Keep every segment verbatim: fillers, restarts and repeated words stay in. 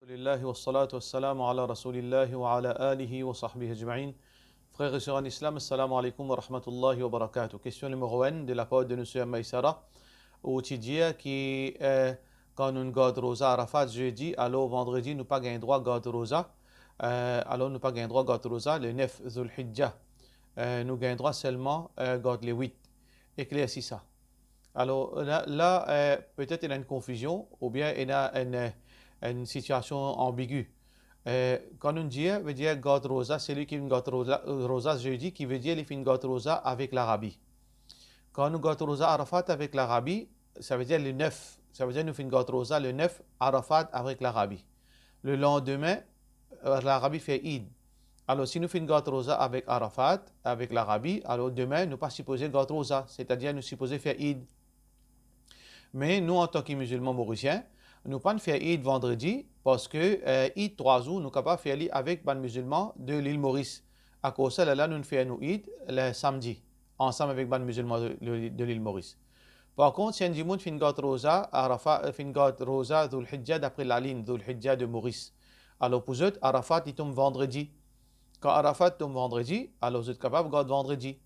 Alhamdulillah, wassalatu wassalamu ala Rasoulillah wa ala alihi wa sahbihi ajmain. Frer e ser an Islam, assalamu alaikum wa rahmatullahi wa barakatuh. Kestion nimero enn, de lapar de nou ser Maisara, ou ti dir ki, eh, kan nou gard roza Arafat zedi, alor vandredi nou pa gagn drwa gard roza, eh, alor nou pa gagn drwa gard roza le nef Zulhijja. Eh, nou gagn drwa selman, eh, gard le wit. Eklersi sa. Alor, la, la, eh, petet ena enn konfizion, oubien ena enn, eh, enn sitiasion anbigu. Eh, kan nou dir, vedir gard roza, selwi ki finn gard roza, roza zedi, ki vedir li finn gard roza avek Larabi. Kan nou gard roza Arafat avek Larabi, savedir le nef, savedir nou finn gard roza le nef Arafat avek Larabi. Le landime, eh, Larabi fer Eid. Alor, si nou finn gard roza avek Arafat, avek Larabi, alor dime nou pa sipoze gard roza, setadir nou sipoze fer Eid. Me nou, antan ki mizilman morisien, nou pa'nn fer Eid vandredi, parski, eh, Eid trwa zour, nou kapav fer li avek bann mizilman de lil Moris. Akoz sa, lerla nou fer nou Eid le samdi, ansam avek bann mizilman de, de, de lil Moris. Par kont, si enn dimoun finn gard roza Arafa, eh, finn gard roza Zulhijja dapre lalinn Zulhijja de Moris, alor pou zot, Arafat li tom vandredi. Kan Arafat tom vandredi, alor zot kapav gard vandredi.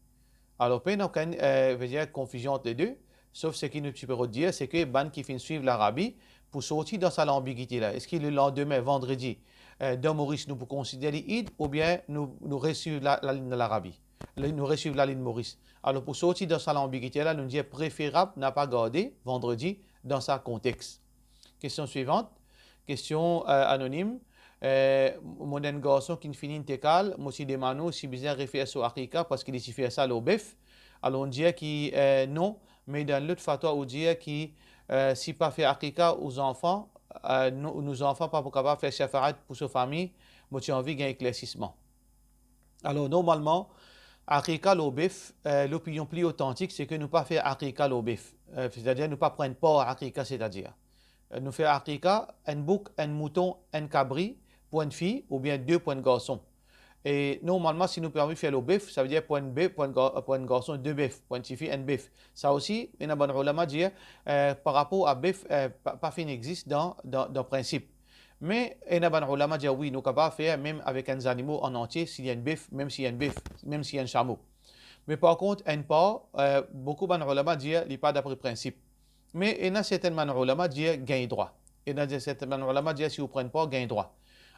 Alor, pena okenn, eh, vedir konfizion ant le de, sof seki nou ti pe rod dir, seki bann ki finn swiv Larabi pou sorti dan sa lanbigite la. Eski le landime, vandredi, eh, dan Moris, nou pou konsider li Eid, oubien nou, nou reswiv la, lalinn Larabi, le, nou reswiv lalinn Moris? Alor, pou sorti dan sa lanbigite la, nou dir preferab napa garde vandredi dan sa kontex. Kestion swivant. Kestion, eh, anonim. Eh, mo ena enn garson ki finn fini intekal, mo ti demann ou si bizin refer so akika parski li ti fer sa lor bef. Alor, nou dir ki, eh, non, me dan lot fatwa ou dir ki, eh, si pa fer akika ou zanfan, eh, nou, nou zanfan pa pou kapav fer shafaat pou so fami, mo ti anvi gagn eklersisman. Alor, normalman, akika lor bef, eh, lopinion pli otantik, seki nou pa fer akika lor bef. Eh, setadir nou pa pran enn par akika, setadir, eh, nou fer akika, enn bouk, enn mouton, enn kabri pou enn fi, oubien de pou enn garson. E normalman, si nou pe anvi fer lor bef, savedir pou enn bef, pou enn gar-, pou enn garson, de bef, pou enn tifi, enn bef. Sa osi, ena bann oulama dir, eh, par rapor a bef, eh, pa, pa finn existe dan, dan, dan prinsip. Me ena bann oulama dir wi, nou kapav fer mem avek enn zanimo an antie, si li enn bef, mem si enn bef, mem si enn samo. Me par kont, enn par, eh, boukou bann oulama dir li pa dapre prinsip. Me ena sertin bann oulama dir gagn drwa. Ena sertin bann oulama dir si ou pran par, gagn drwa.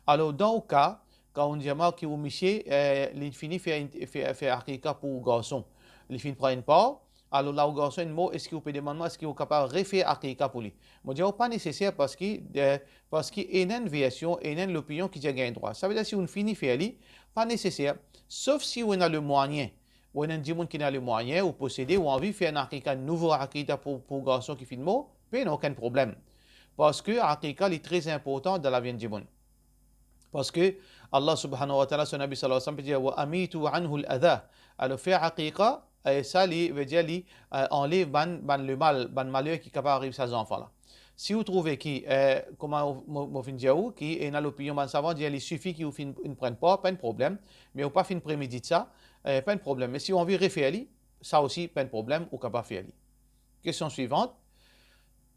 Alor, dan ou ka, kan ou dir mwa ki ou misie, eh, li fini fer, fer, fer akika pou garson, li finn pran enn par, alor la ou garson inn mor, eski ou pe demann mwa, eski ou kapav refer akika pou li? Mo dir ou pa neseser parski, eh, parski ena enn version, ena enn lopinion ki dir gagn drwa. Savedir si ou fini fer li, pa neseser, sof si ou ena lemwayin, ou ena enn dimoun ki ena lemwayin, ou posede, ou anvi fer enn akika, nouvo akika pou, pou garson ki finn mor, pena okenn problem. Parski akika li tre inportan dan lavi enn dimoun. Parski Allah subhanahu wa ta'ala, so Nabi sallallahu alayhi wa sallam pe dir, "Wa amitu anhu al-adha." Alor, fer akika, eh, sa li vedir li, eh, anlev bann, bann lemal, bann maler ki kapav ariv sa zanfan la. Si ou trouve ki, eh, kouma mo, mo, mo finn dir ou, ki ena lopinion bann savan dir li sifi ki ou finn, finn pran par, pa enn problem, me ou pa finn premedit sa, eh, pa enn problem. Me si ou anvi refer li, sa osi pa enn problem, ou kapav fer li. Kestion swivant.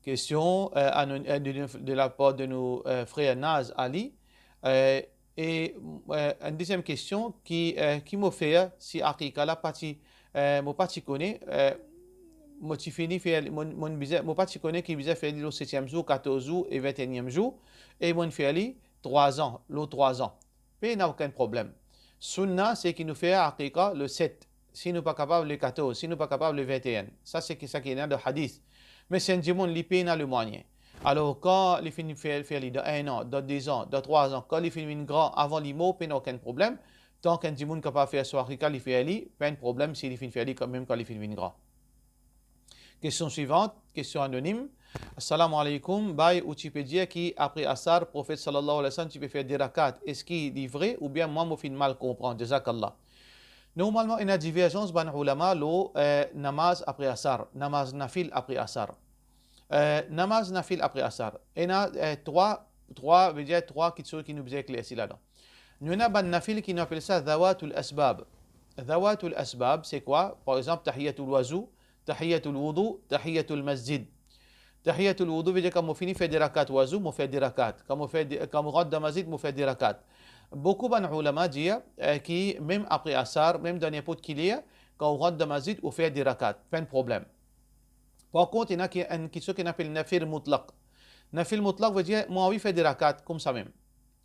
Kestion, eh, anon-, eh, de, de, de lapar de nou, eh, frer Naz Ali. Eh, e, eh, enn deziem kestion ki, eh, ki mo fer si akika la pa ti, eh, mo pa ti kone, eh, mo ti fini fer, mo, mo bizin, mo pa ti kone ki bizin fer li lor setiem zour, katorz zour e vinteeniem zour, e mo fer li trwa zan, lor trwa zan. Pena okenn problem. Sunna, seki nou fer akika le set. Si nou pa kapav, le katorz. Si nou pa kapav, le vinteenn. Sa, seki, seki ena dan hadis. Me si enn dimoun, li pena lemwayin. Alor, kan li finn fer, fer li dan enn an, dan de zan, dan trwa zan, kan li finn vinn gran, avan li mor, pena okenn problem. Tan ki enn dimoun kapav fer so akika, li fer li, pa enn problem si li finn fer li kanmem kan li finn vinn gran. Kestion swivant, kestion anonim. Assalamu alaikum, bay ou ti pe dir ki apre asar, Profet sallallahu alayhi wa sallam ti pe fer de rakat. Eski li vre oubien mwa mo finn mal konpran? Jazakallah. Normalman, ena diverzans bann oulama lor, eh, namaz apre asar, namaz nafil apre asar. Eh, namaz nafil apre asar. Ena, eh, trwa, trwa, vedir trwa kiksoz ki nou bizin eklersi ladan. Nou ena bann nafil ki nou apel sa zawatul asbab. Zawatul asbab, se kwa? Par exanp, tahiyatul wazu, tahiyatul wudu, tahiyatul masjid. Tahiyatul wudou vedir kan mo fini fer de rakat wazu, mo fer de rakat. Kan mo fer de, kan mo rant dan masjid, mo fer de rakat. Boukou bann oulama dir, eh, ki mem apre asar, mem dan ninport ki ler, kan ou rant dan masjid, ou fer de rakat, pa enn problem. Par kont, ena ki, enn kiksoz ki nou apel nafil mutlaq. Nafil mutlaq vedir, mo anvi fer de rakat koumsa mem.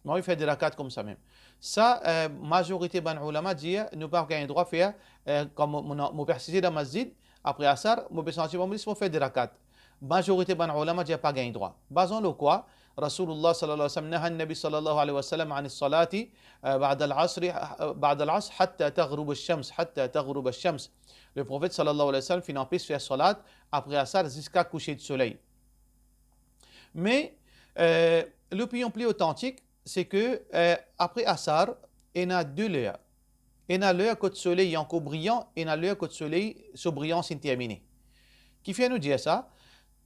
Mo anvi fer de rakat koumsa mem. Sa, eh, mazorite bann oulama dir, nou pa gagn drwa fer, eh, kan mo, mo, mo pe asize dan masjid, apre asar, mo pe santi mo, mo fer de rakat. Mazorite bann oulama dir pa gagn drwa. Bazan lor kwa? Rasoulullah sallallahu alayhi wa sallam, naha an-Nabi sallallahu alayhi wa sallam an as-salati, eh, ba'da al-asri, eh, ba'da al-asr hatta taghrub ash-shams, hatta taghrub ash-shams. Le Profet sallallahu alayhi wa sallam finn anpes fer salat apre asar ziska kouse de soley. Me, eh, lopinion pli otantik, se ke, eh, apre asar, ena de ler. Ena ler kot soley ankor briyan, ena ler kot soley, so briyans inn termine. Ki fer nou dir sa?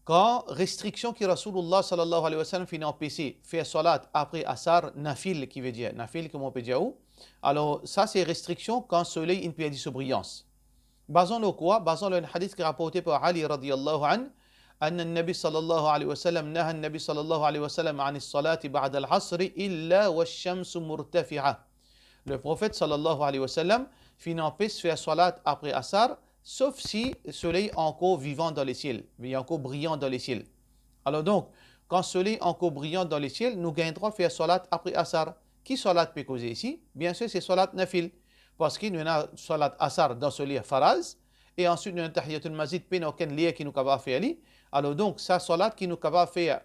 Kan restriksion ki Rasoulullah sallallahu alayhi wa sallam finn anpese fer salat apre asar, nafil, ki vedir, nafil, kouma pe dir ou, alor, sa se restriksion kan soley inn perdi so briyans. Bazan lor kwa? Bazan lor enn hadis ki raporte par Ali radiyallahu anhu, anna an-Nabi sallallahu alayhi wa sallam, naha an-Nabi sallallahu alayhi wa sallam an as-salati ba'da al-asri illa wash-shamsu murtafi'a. Le Profet sallallahu alayhi wa sallam finn anpes fer salat apre asar, sof si soley ankor vivan dan lesiel, li ankor briyan dan lesiel. Alor donk, kan soley ankor briyan dan lesiel, nou gagn drwa fer salat apre asar. Ki salat pe koze isi? Biensir, se salat nafil. Parski nou ena salat asar dan soley faraz, e answit nou ena tahiyatul masjid, pena okenn ler ki nou kapav fer li. Alor donk, sa salat ki nou kapav fer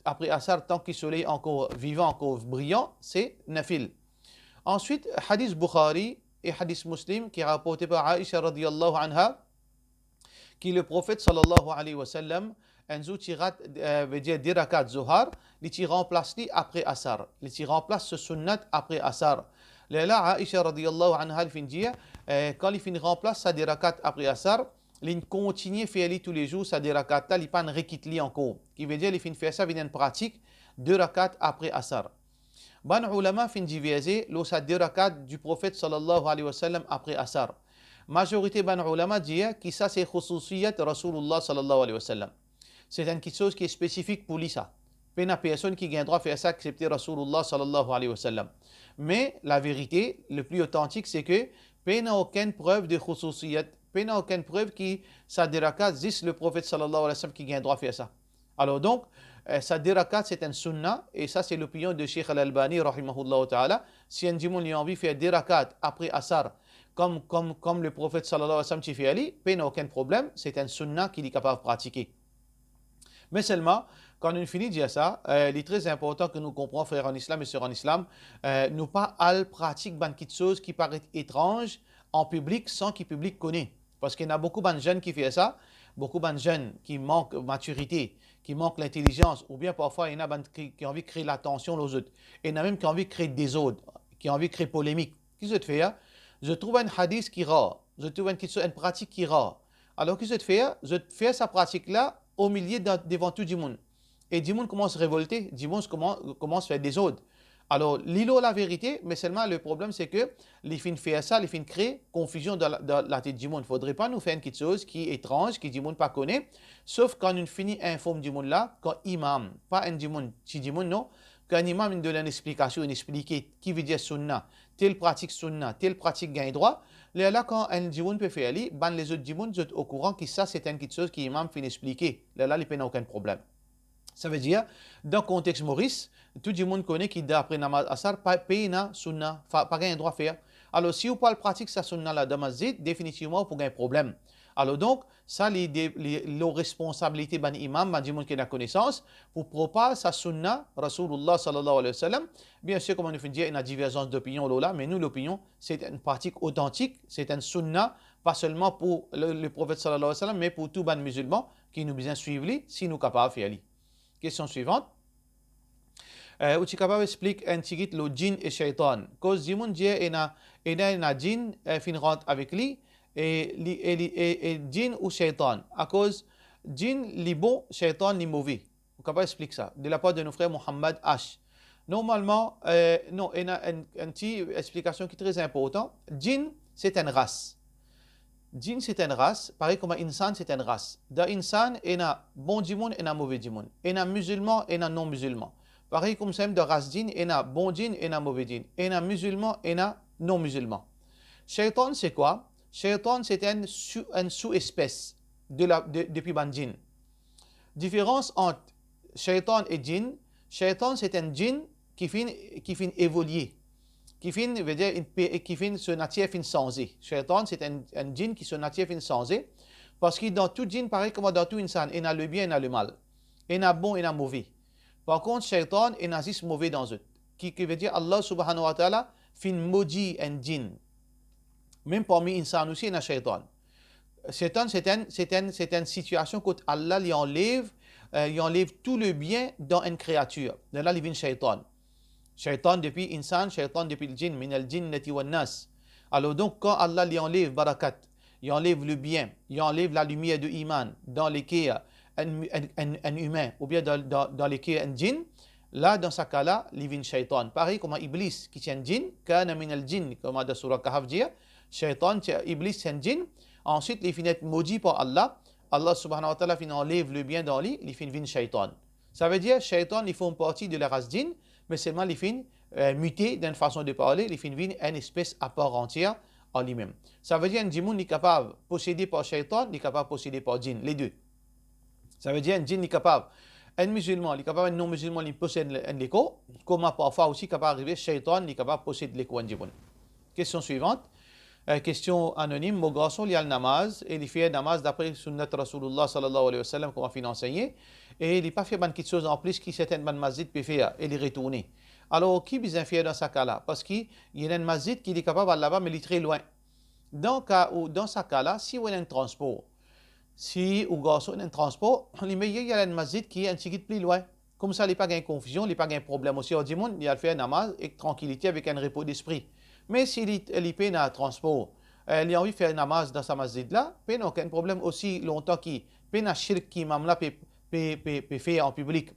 apre asar, tan ki soley ankor vivan, ankor briyan, se nafil. Answit, hadis Bukhari e hadis Muslim ki raporte par Aisha radiyallahu anha, ki le Profet sallallahu alayhi wa sallam, enn zour ti rat, eh, vedir de rakat Zohar, li ti ranplas li apre asar. Li ti ranplas so sunnat apre asar. Lerla Aisha radiyallahu anha, li finn dir, eh, kan li finn ranplas sa de rakat apre asar, li kontigne fer li toulezour, sa de rakat la, li pa'nn rekit li ankor. Ki vedir li finn fer sa vinn enn pratik, de rakat apre asar. Bann oulama finn diverze lor sa de rakat du Profet sallallahu alayhi wa sallam apre asar. Mazorite bann oulama dir ki sa se khususiyat Rasoulullah sallallahu alayhi wa sallam. Se enn kiksoz ki spesifik pou li sa. Pena personn ki gagn drwa fer sa eksepte Rasoulullah sallallahu alayhi wa sallam. Me laverite, le pli otantik, se ke pena okenn prev de khususiyat, pena okenn prev ki sa de rakat zis le Profet sallallahu alayhi wa sallam ki gagn drwa fer sa. Alor donk, eh, sa de rakat, se enn sunna, e sa, se lopinion de Sheikh Al-Albani, rahimahullahu ta'ala. Si enn dimoun li anvi fer de rakat apre asar, kom, kom, kom le Profet sallallahu alayhi wa sallam ti fer li, pena okenn problem, se enn sunna ki li kapav pratike. Me selman, kan nou fini dir sa, eh, li tre inportan ke nou konpran, frer an Islam e ser an Islam, eh, nou pa al pratik bann kiksoz ki paret etranz an piblik san ki piblik kone. Parski ena boukou bann zenn ki fer sa, boukou bann zenn ki mank matirite, ki mank lintelizans, oubien parfwa ena bann ki, ki anvi kre latansion lor zot, ena mem ki anvi kre dezord, ki anvi kre polemik. Ki zot fer? Zot trouv enn hadis ki rar, zot trouv enn kiksoz, enn pratik ki rar. Alor ki zot fer? Zot fer sa pratik la omilie dan, devan tou dimoun. E dimoun koumans revolte, dimoun koumans, koumans fer dezord. Alor, li lor laverite, me selman le problem se ke li finn fer sa, li finn kre konfizion dan la, dan latet dimoun. Fodre pa nou fer enn kiksoz ki etranz, ki dimoun pa kone, sof kan nou fini inform dimoun la, kan imam, pa enn dimoun, ti dimoun non, kan imam inn donn enn explikasion, inn explike ki vedir sunna, tel pratik sunna, tel pratik gagn drwa, lerla kan enn dimoun pe fer li, bann lezot dimoun zot okouran ki sa se enn kiksoz ki imam finn explike, lerla li pena okenn problem. Savedir, dan kontex Moris, tou dimoun kone ki dapre namaz asar, pa, pena sunna, pa, pa gagn drwa fer. Alor, si ou pou al pratik sa sunna la dan masjid, definitivman ou pou gagn problem. Alor donk, sa li de, li lor responsabilite bann imam, bann dimoun ki ena konesans, pou propaz sa sunna Rasoulullah sallallahu alayhi wa sallam. Biensir, kouma nou finn dir, ena diverzans dopinion lor la, me nou lopinion, se enn pratik otantik, se enn sunna, pa selman pou le, le Profet sallallahu alayhi wa sallam, me pou tou bann mizilman ki nou bizin swiv li, si nou kapav fer li. Kestion swivant. Eh, ou ti kapav explik enn tigit lor djinn e shaytan? Koz dimoun dir ena, ena, ena djinn, eh, finn rant avek li, e li, e li, e, e djinn ou shaytan? Akoz djinn li bon, shaytan li move. Ou kapav explik sa? De lapar de nou frer Mohammad H. Normalman, eh, non, ena enn, enn ti explikasion ki tre inportan. Djinn, se enn ras. Djinn se enn ras, parey kouma insan se enn ras. Dan insan, ena bon dimoun, ena move dimoun. Ena mizilman, ena non-mizilman. Parey koumsamem dan ras djinn, ena bon djinn, ena move djinn. Ena mizilman, ena non-mizilman. Shaytan se kwa? Shaytan se enn sou, enn sou-espes de la, de, depi bann djinn. Diferans ant shaytan e djinn, shaytan se enn djinn ki finn, ki finn evolie, ki finn, vedir, inn pe-, ki finn, so natir finn sanze. Shaytan se enn, enn djinn ki so natir finn sanze, parski dan tou djinn, parey kouma dan tou insan, ena lebien, ena lemal, ena bon, ena move. Par kont, shaytan ena zis move dan zot. Ki, ki vedir Allah subhanahu wa ta'ala finn modi enn djinn. Mem parmi insan osi ena shaytan. Shaytan, se enn, se enn, se enn sitiasion kot Allah li anlev, eh, li anlev tou lebien dan enn kreatir. Lerla li vinn shaytan. Shaytan depi insan, shaytan depi djinn, minal jinnati wan nas. Alor donk, kan Allah li anlev barakat, li anlev lebien, li anlev lalimier de iman dan leker enn, enn, enn, enn imin, oubien dan, dan, dan leker enn djinn, la, dan sa ka la, li vinn shaytan. Parey kouma Iblis, ki ti enn djinn, kana minal jinn, kouma dan Soura Kahf dir, shaytan, ti, Iblis ti enn djinn, answit li finn et modi par Allah, Allah subhanahu wa ta'ala finn anlev lebien dan li, li finn vinn shaytan. Savedir, shaytan, li form parti de laras djinn, me selman li finn, eh, mite dan enn fason de parle, li finn vinn enn espes apar antier ar limem. Savedir, enn dimoun, li kapav posede par shaytan, li kapav posede par djinn, le de. Savedir, enn djinn, li kapav, enn mizilman, li kapav enn non-mizilman, li posed enn, enn lekor, kouma parfwa osi kapav arive shaytan, li kapav posed lekor enn dimoun. Kestion swivant. Eh, kestion anonim, mo garson, li al namaz, e li fer namaz dapre sunnat Rasoulillah sallallahu alayhi wa sallam, kouma finn ansegne, e li pa fer bann kiksoz anplis ki sertenn bann masjid pe fer, e li retourne. Alor, ki bizin fer dan sa ka la? Parski ena enn masjid ki li kapav al laba, me li tre lwin. Dan ka ou, dan sa ka la, si ou ena enn transpor, si ou garson ena enn transpor, li meyer li al enn masjid ki enn tigit pli lwin. Koumsa li pa gagn konfizion, li pa gagn problem osi ar dimoun, li al fer namaz ek trankilite avek enn repo despri. Me si li, li pena transpor, eh, li anvi fer namaz dan sa masjid la, pena okenn problem osi lontan ki pena shirk ki imam la pe, pe, pe, pe fer an piblik.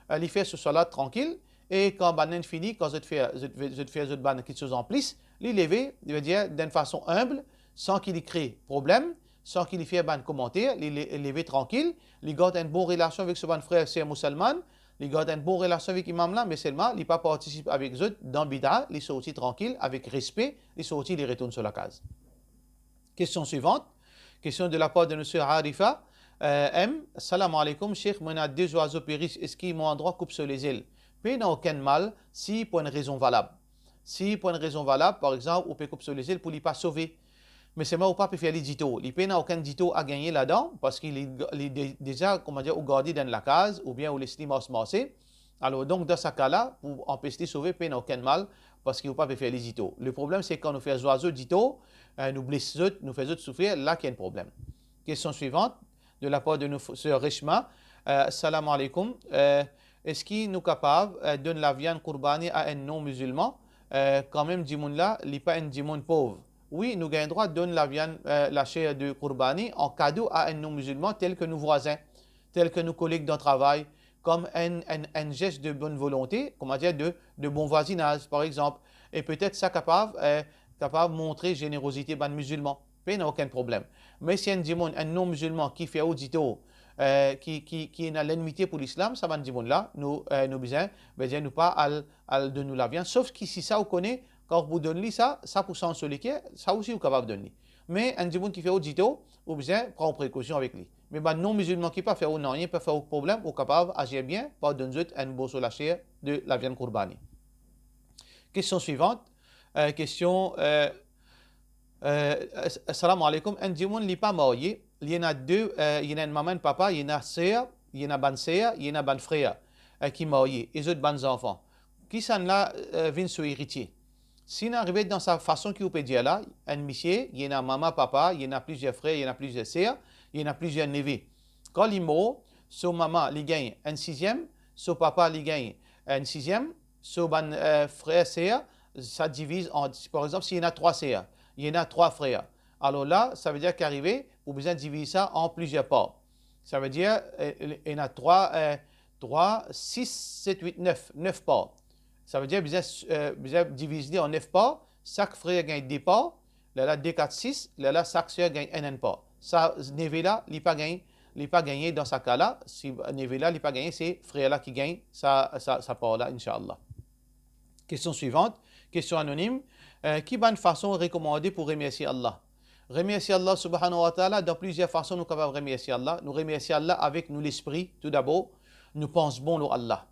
Eh, li fer so salat trankil, e kan bann la fini, kan zot fer, zot, zot fer zot bann kiksoz anplis, li leve, li vedir, dan enn fason inb, san ki li kre problem, san ki li fer bann komanter, li le-, leve trankil, li gard enn bon relasion avek so bann frer, ser mouselman, li gard enn bon relasion avek imam la, me selman li pa partisip avek zot dan bida, li sorti trankil, avek respe, li sorti, li retourn so lakaz. Kestion swivant. Kestion de lapar de nou ser Arifa, eh, M. Salam aleykoum, Sheikh, mo ena de zwazo peri, eski mo andrwa koup so lezel? Pena okenn mal, si pou enn rezon valab. Si pou enn rezon valab, par exanp, ou pe koup so lezel pou li pa sove. Me selman ou pa pe fer li ditor. Li pena okenn ditor a gagne ladan, parski li, li de-, deza, kouma dir, ou gard li dan lakaz, oubien ou les li mars marse. Alor, donk, dan sa ka la, pou anpes li sove, pena okenn mal, parski ou pa pe fer li ditor. Le problem, se kan nou fer zwazo ditor, eh, nou bles zot, nou fer zot soufrir, la ki enn problem. Kestion swivant, de lapar de nou f-, ser Reshma. Eh, salam aleykoum. Eh, eski nou kapav, eh, donn laviann kourbani a enn non-mizilman? Eh, kanmem dimoun la, li pa enn dimoun pov. Wi, nou gagn drwa donn laviann, eh, laser de kourbani an kado a enn non-mizilman, tel ke nou vwazin, tel ke nou koleg dan travay, kom enn, enn, enn zes de bonn volonte, kouma dir, de, de bon vwazinaz, par exanp. E petet sa kapav, eh, kapav montre zenerozite bann mizilman. Pena okenn problem. Me si enn dimoun, enn non-mizilman ki fer ou ditor, eh, ki, ki, ki ena lennmite pou Lislam, sa bann dimoun la, nou, eh, nou bizin, vedir nou pa al, al donn nou laviann, sof ki si sa ou kone, kan ou pou donn li sa, sa pou sanz so leker, sa osi ou kapav donn li. Me enn dimoun ki fer ou ditor, ou bizin pran ou prekosion avek li. Me bann non-mizilman ki pa fer ou nanye, pa fer ou problem, ou kapav azir bien, pa donn zot enn morso laser de laviann kourbani. Kestion swivant. Eh, kestion, eh, eh, as-, assalamu alaikum. Enn dimoun li pa marye, li ena de, eh, li ena enn mama, enn papa, li ena ser, li ena bann ser, li ena bann frer, eh, ki marye, e zot bann zanfan. Kisannla, eh, vinn so eritie? Si inn arive dan sa fason ki ou pe dir la, enn misie, li ena mama, papa, li ena plizier frer, li ena plizier ser, li ena plizier neve. Kan li mor, so mama, li gagn enn siziem, so papa, li gagn enn siziem, so bann, eh, frer, ser, sa diviz an, par exanp, si li ena trwa ser, li ena trwa frer. Alor la, savedir ki arive, ou bizin diviz sa an plizier par. Savedir, eh, li ena trwa, eh, trwa, sis, set, wit, nef, nef par. Savedir bizin, eh, bizin diviz li an nef par, sak frer gagn de par, Lerla de, kat, sis, lerla sak ser gagn enn, enn par. Sa neve la, li pa gagn, li pa gagne dan sa ka la. Si neve la, li pa gagne, se frer la ki gagn sa, sa, sa par la, inshallah. Kestion swivant, kestion anonim, eh, ki bann fason rekomande pou remersie Allah? Remersie Allah subhanahu wa ta'ala, dan plizier fason nou kapav remersie Allah. Nou remersie Allah avek nou lespri, tou dabor, nou pans bon lor Allah.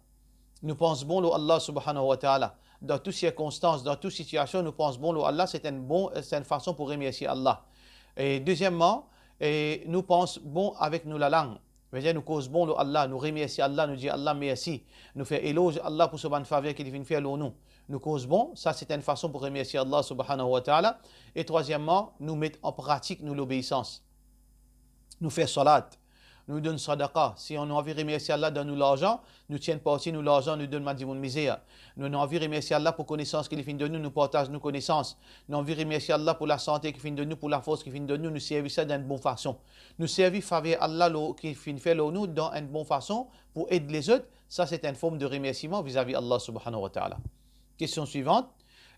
Nou pans bon lor Allah subhanahu wa ta'ala. Dan tou sirkonstans, dan tou sitiasion, nou pans bon lor Allah, se enn bon, se enn fason pou remersie Allah. E dezieman, e nou pans bon avek nou lalang. Vedir nou koz bon lor Allah, nou remersie Allah, nou dir Allah mersi, nou fer eloz Allah pou so bann faver ki li finn fer lor nou. Nou koz bon, sa se enn fason pou remersie Allah subhanahu wa ta'ala. E trwazieman, nou met an pratik nou lobeisans. Nou fer salat, nou donn sadaka. Si nou anvi remersie Allah dan nou larzan, nou tir enn parti nou larzan, nou donn bann dimoun mizer. Nou, nou anvi remersie Allah pou konesans ki li finn donn nou, nou partaz nou konesans. Nou anvi remersie Allah pou lasante ki finn donn nou, pou lafors ki finn donn nou, nou servi sa dan enn bon fason. Nou servi faver Allah lor, ki finn fer lor nou dan enn bon fason pou ed lezot, sa se enn form de remersiman vizavi Allah subhanahu wa ta'ala. Kestion swivant,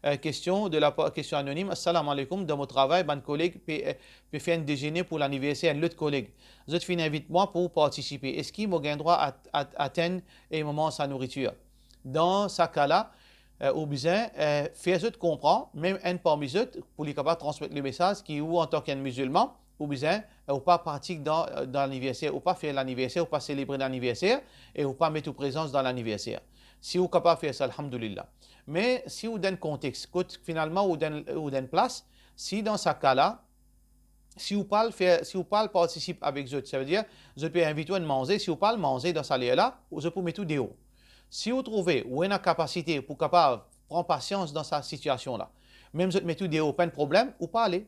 eh, kestion de la pa-, kestion anonim. Assalamu alaikum, dan mo travay, bann koleg pe, eh, pe fer enn dezene pou laniverser enn lot koleg. Zot finn invit mwa pou partisipe. Eski mo gagn drwa at-, at-, atenn e moman sa nouritir? Dan sa ka la, eh, ou bizin, eh, fer zot konpran, mem enn parmi zot, pou li kapav transmet lemesaz ki ou, antan ki enn mizilman, ou bizin, eh, ou pa pratik dan, dan laniverser, ou pa fer laniverser, ou pa selebre laniverser, e ou pa met ou prezans dan laniverser. Si ou kapav fer sa, alhamdulillah. Me si ou dan enn kontex, kot finalman ou dan, ou dan enn plas, si dan sa ka la, si ou pa al fer, si ou pa al partisip avek zot, savedir, zot pe invit ou enn manze, si ou pa al manze dan sa ler la, ou, zot pou met ou deor. Si ou trouve ou ena kapasite pou kapav pran pasians dan sa sitiasion la, mem zot met ou deor, pa enn problem, ou pa ale.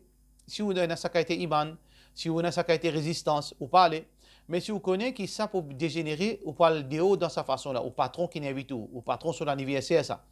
Si ou ena sa kalite iman, si ou ena sa kalite rezistans, ou pa ale. Me si ou kone ki sa pou dezenere, ou pa al deor dan sa fason la, ou patron ki invit ou, ou patron so laniverser sa.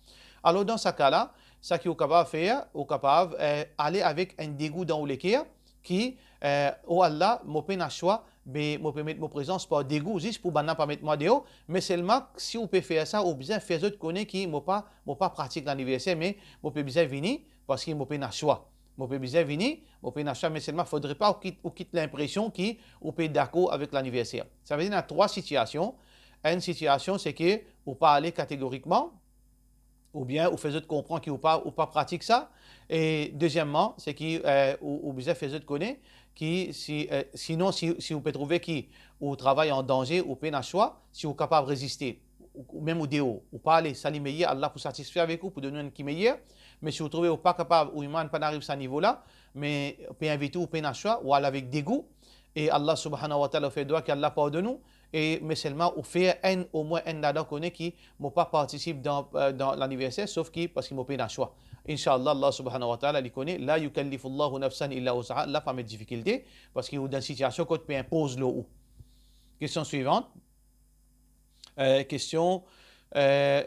Alor dan sa ka la, sa ki ou kapav fer, ou kapav, eh, ale avek enn degou dan ou leker ki, eh, "O Allah, mo pena swa, be mo pe met mo prezans par degou, zis pou bann la pa met mwa deor." Me selman, si ou pe fer sa, ou bizin fer zot kone ki mo pa, mo pa pratik laniverser, me mo pe bizin vini, parski mo pena swa. Mo pe bizin vini, mo pena swa, me selman fodre pa ou kit, ou kit linpresion ki ou pe dakor avek laniverser. Savedir, ena trwa sitiasion. Enn sitiasion, se ki ou pa ale kategorikman, oubien ou fer zot konpran ki ou pa, ou pa pratik sa. E dezieman, se ki, eh, ou, ou bizin fer zot kone ki si, eh, sinon, si, si ou pe trouve ki ou travay an danze, ou pena swa, si ou kapav reziste, ou, ou mem ou deor, ou pa ale, sa li meyer, Allah pou satisfe avek ou, pou donn ou enn ki meyer. Me si ou trouve ou pa kapav, ou iman pa ariv sa nivo la, me pe invit ou, ou pena swa, ou al avek degou, e Allah subhanahu wa ta'ala, ou fer dwa ki Allah pardonn ou, e me selman ou fer enn, omwin enn ladan, kone ki mo pa partisip dan, eh, dan laniverser, sof ki parski mo pena swa. Inshallah, Allah subhanahu wa ta'ala, li kone, "La yukallifullahu nafsan illa wus'aha", Allah pa met difikilte, parski ou dan sitiasion kot pe inpoz lor ou. Kestion swivant. Eh, kestion, eh,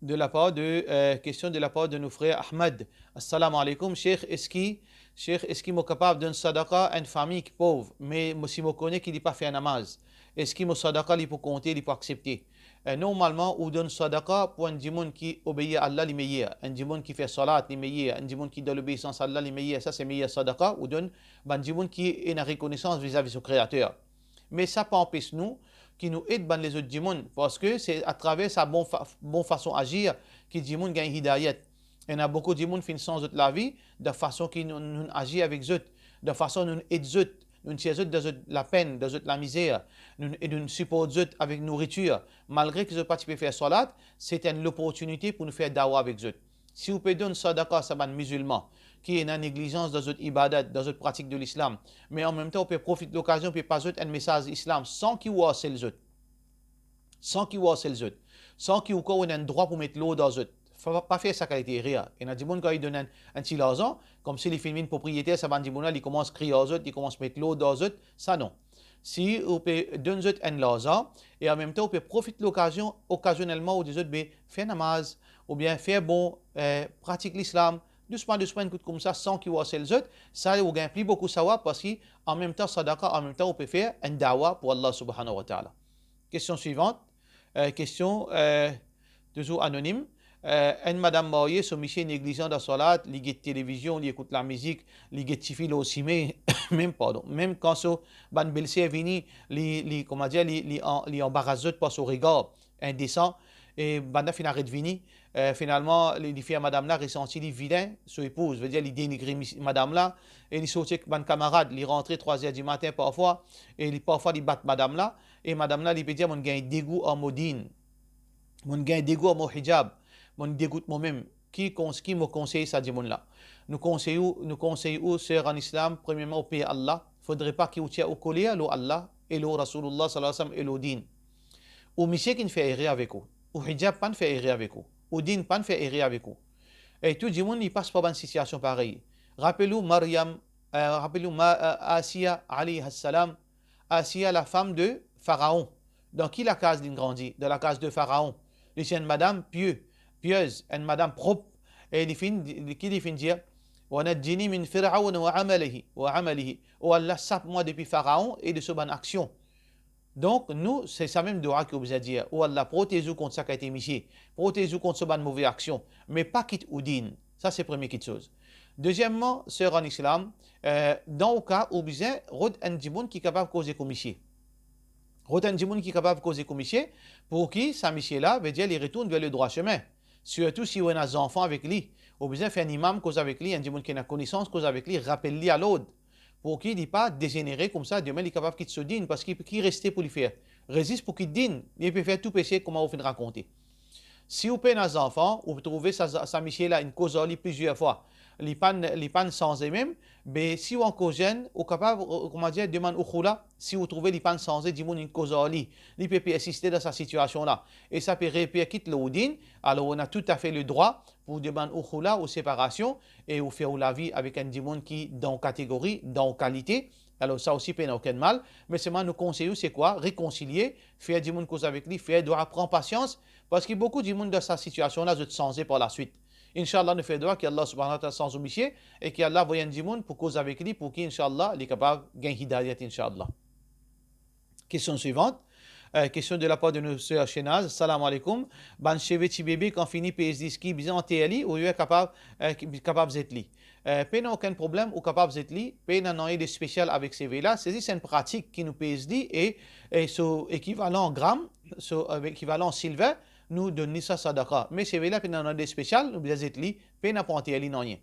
de la par de, eh, kestion de la par de nou frer Ahmad. Assalamu alaikum, Sheikh, eski, Sheikh, eski mo kapav donn sadaka enn fami ki pov, me mo, si mo kone ki li pa fer namaz, eski mo sadaka li pou konte, li pou aksepte? Eh, normalman, ou donn sadaka pou enn dimoun ki obeir Allah, li meyer. Enn dimoun ki fer salat, li meyer. Enn dimoun ki dan lobeisans Allah, li meyer. Sa se meyer sadaka ou donn bann dimoun ki ena rekonesans vizavi so Kreater. Me sa pa anpes nou ki nou ed bann lezot dimoun, parski se atraver sa bon fa-, bon fason azir ki dimoun gagn hidayat. Ena boukou dimoun finn sanz zot lavi dan fason ki nou, nou azir avek zot, dan fason nou ed zot, nou tir zot dan zot lapenn, dan zot lamizer, nou, e nou siport zot avek nouritir. Malgre ki zot pa ti pe fer salat, se enn loportinite pou nou fer dawa avek zot. Si ou pe donn sadaka sa bann mizilman ki ena neglizans dan zot ibadat, dan zot pratik de Lislam, me anmemtan ou pe profit lokazion pe pas zot enn mesaz Islam san ki ou arsel zot, san ki ou arsel zot, san ki ou krwar ou ena enn drwa pou met lord dan zot, pa, pa fer sa kalite erer. Ena dimoun kan li donn enn, enn ti larzan, koumsi li finn vinn propriyeter sa bann dimoun la, li koumans kriy ar zot, li koumans met lord dan zot, sa non. Si ou pe donn zot enn larzan, e anmemtan ou pe profit lokazion, okazionelman ou dir zot, be, fer namaz, oubien fer bon, eh, pratik Lislam, dousman, dousman, enn kout koumsa, san ki ou arsel zot, sa ou gagn pli boukou sawab, parski anmemtan sadaka, anmemtan ou pe fer enn dawa pou Allah subhanahu wa ta'ala. Kestion swivant, eh, kestion, eh, touzour anonim. Eh, enn madam marye, so misie neglizan dan salat, li get televizion, li ekout lamizik, li get tifi lor sime, mem, pardon, mem kan so bann belser vini, li, li, kouma dir, li, li an-, li anbaras zot par so regar indesan, e bannla finn aret vini. Eh, finalman, li, li fer madam la resanti li vilin so epouz, vedir li denigre mis-, madam la, e li sorti ek bann kamarad, li rantre trwa zer dimatin parfwa, e li, parfwa li bat madam la, e madam la, li pe dir, "Mo'nn gagn degou ar mo din, mo'nn gagn degou ar mo hijab, mo'nn degout momem." Ki kons-, ki mo konsey sa dimoun la? Nou konsey ou, nou konsey ou, ser an Islam, premierman, ou per Allah, fodre pa ki ou tir ou koler lor Allah e lor Rasoulullah sallallahu alayhi wa sallam e lor din. Ou misie ki'nn fer erer avek ou. Ou hijab pa'nn fer erer avek ou. Ou din pa'nn fer erer avek ou. E tou dimoun li pas par bann sitiasion parey. Rapel ou Maryam, eh, rapel ou Ma-, eh, Asiya alayha salam, Asiya, la femme de Pharaon. Dan ki lakaz li'nn grandi? Dan lakaz de Pharaon. Li ti enn madam pie, piez, enn madam prop. E li finn, li, ki li finn dir? "Wa najjini min Fir'awn wa amalihi, wa amalihi." O Allah, sap mwa depi Pharaon e de so bann aksion. Donk, nou, se sa mem dwa ki ou bizin dir. O Allah, protez ou kont sa kalite misie. Protez ou kont so bann move aksion. Me pa kit ou din. Sa, se premie kitsoz. Dezieman, ser an Islam, eh, dan ou ka, ou bizin rod enn dimoun ki kapav koz ek ou misie. Rod enn dimoun ki kapav koz ek ou misie, pou ki sa misie la, vedir li retourn ver le drwa semin. Sirtou si ou ena zanfan avek li, ou bizin fer enn imam koz avek li, enn dimoun ki ena konesans koz avek li, rapel li a lord. Pou ki li pa dezenere koumsa, demin li kapav kit so din, parski ki reste pou li fer? Rezis pou kit din, li pe fer tou pese kouma ou finn rakonte. Si ou pena zanfan, ou trouve sa, sa misie la inn koz ar li plizier fwa, li pa'nn, li pa'nn sanze mem, be si ou ankor zenn, ou kapav, eh, kouma dir, demann ou khoula, si ou trouve li pa'nn sanze, dimoun inn koz ar li, li pe persiste dan sa sitiasion la, e sa pe reperkit lor ou din, alor ou ena toutafe le drwa pou demann ou khoula, ou separasion, e ou fer ou lavi avek enn dimoun ki dan ou kategori, dan ou kalite. Alor sa osi pena okenn mal, me selman nou konsey ou se kwa? Rekonsilie, fer dimoun koz avek li, fer dwa, pran pasians, parski boukou dimoun dan sa sitiasion la, zot sanze par laswit. Inshallah, nou fer dwa ki Allah subhanahu wa ta'ala sanz ou misie e ki Allah voy enn dimoun pou koz avek li, pou ki, inshallah, li kapav gagn hidayat, inshallah. Kestion swivant. Eh, kestion de lapar de nou ser Shenaz. Salam aleykoum. Bann seve ti bebe kan fini pez li, eski bizin anter li oubien kapav, eh, ki, kapav zet li? Eh, pena okenn problem, ou kapav zet li, pena nanye de spesial avek seve la, se zis enn pratik ki nou pez li e, e so ekivalan gram, so, eh, ekivalan silver, nou donn li sa sadaka. Me seve la pena nanye de spesial, nou bizin zet li, pena pou anter li nanye.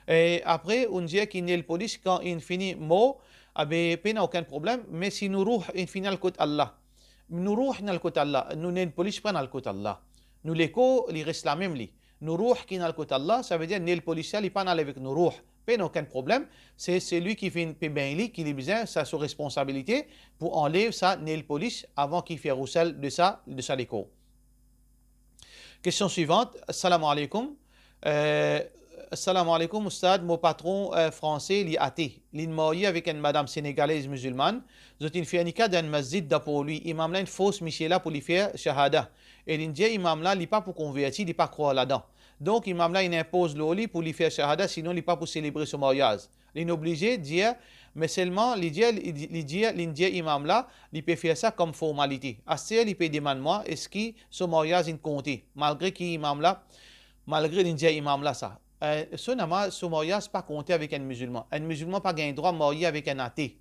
E apre, ou'nn dir ki nail polish kan inn fini mor, abe pena okenn problem, me si nou rouh inn fini al kot Allah, nou rouh inn al kot Allah, nou nail polish pa'nn al kot Allah. Nou lekor, li res lamem li. Nou rouh ki inn al kot Allah, savedir nail polish la, li pa'nn al avek nou rouh. Pena okenn problem, se selwi ki finn pe begn li, ki li bizin, sa so responsabilite pou anlev sa nail polish avan ki fer rousel de sa, de sa lekor. Kestion swivant. Salam aleykoum. Eh, salam aleykoum, Oustad. Mo patron, eh, franse, li ate. Li'nn marye avek enn madam senegalez mizilmann. Zot inn fer nika dan enn masjid dan pou li. Imam la inn fors misie la pou li fer shahada. E li'nn dir imam la, li pa pou konverti, li pa krwar ladan. Donk, imam la inn inpoz lor li pou li fer shahada, sinon li pa pou selebre so maryaz. Li'nn oblize dir, me selman li dir, li, li dir, li'nn dir imam la, li pe fer sa kom formalite. Aster li pe demann mwa, eski so maryaz inn konte, malgre ki imam la, malgre li'nn dir imam la sa. Eh, so nama, so maryaz pa konte avek enn mizilman. Enn mizilman pa gagn drwa marye avek enn ate.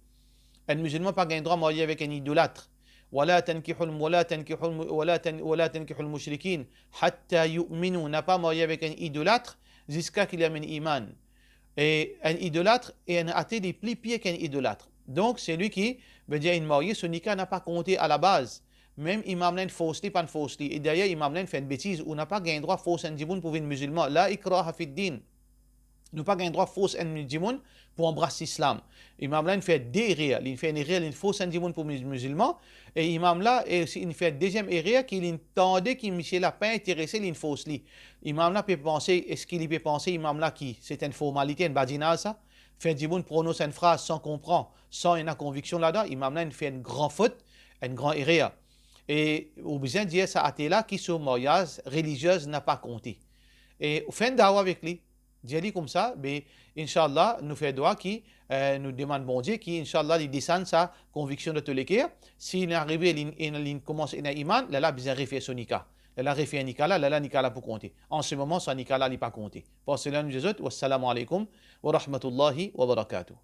Enn mizilman pa gagn drwa marye avek enn idolat. Wala tankihul, wala tankihul, wala tan-, wala tankihul mushrikin hatta yu'minu. Na pa marye avek enn idolat ziska ki li amenn iman. E enn idolat e enn ate, li pli pie ki enn idolat. Donk, selwi ki, vedir, inn marye, so nika napa konte alabaz. Mem imam la inn fors li, pa'nn fors li. E dayer, imam la inn fer enn betiz, ou napa gagn drwa fors enn dimoun pou vinn mizilman. La ikraha fid din. Nou pa gagn drwa fors enn dimoun pou anbras Lislam. Imam la inn fer de erer. Li'nn fer enn erer, li'nn fors enn dimoun pou miz-, mizilman. E imam la, e osi, inn fer deziem erer ki li'nn tande ki misie la pa interese, li'nn fors li. Imam la pe panse, eski li pe panse, imam la, ki se enn formalite, enn badinaz sa? Fer dimoun pronons enn fraz san konpran, san ena konviksion ladan, imam la inn fer enn gran fot, enn gran erer. E ou bizin dir sa ate la ki so maryaz relizie napa konte. E ou fer enn dawa avek li, dir li koumsa, be, inshallah, nou fer dwa ki, eh, nou demann Bondie ki, inshallah, li desann sa konviksion dan to leker. Si li arive, li, li koumans ena iman, lerla bizin refer so nika. Lerla refer nikah la, lerla nikah la pou konte. An se moman, sa nikah la, li pa konte. Pas sela nou dir zot, wassalamu alaikum wa rahmatullahi wa barakatuh.